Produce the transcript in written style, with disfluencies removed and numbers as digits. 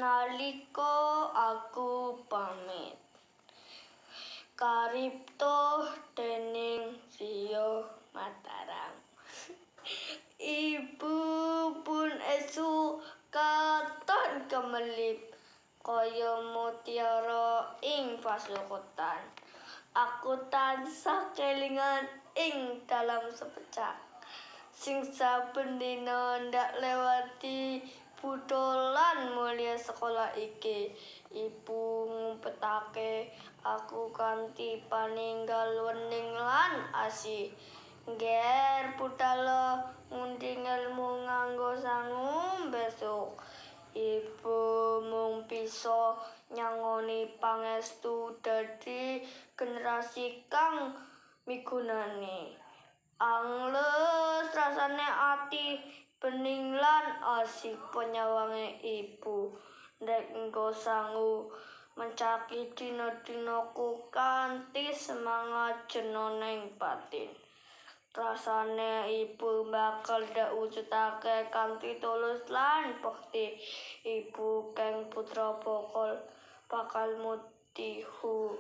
Nalika aku pamit. Karipta dening Vio Mataram. Ibu pun esuk katon kemelip kaya mutiara ing pasukutan. Aku tansah kelingan ing dalam sepecak sing saben dina ndak lewati buta lan mulya sekolah iki. Ibu ngumpetake aku kanthi paninggal wening lan asih. Ngger budala ngundi ngelmu nganggo sangu besok. Ibu mung bisa nyangoni pangestu dadi generasi kang migunani. Angles rasane ati bening lan asih penyawange ibu. Nek nggo sangu mencaki dina-dinaku kanthi semangat jenoning batin. Rasane ibu bakal ndak wujudake kanthi tulus lan bekti. Ibu keng putra bakal mutihu.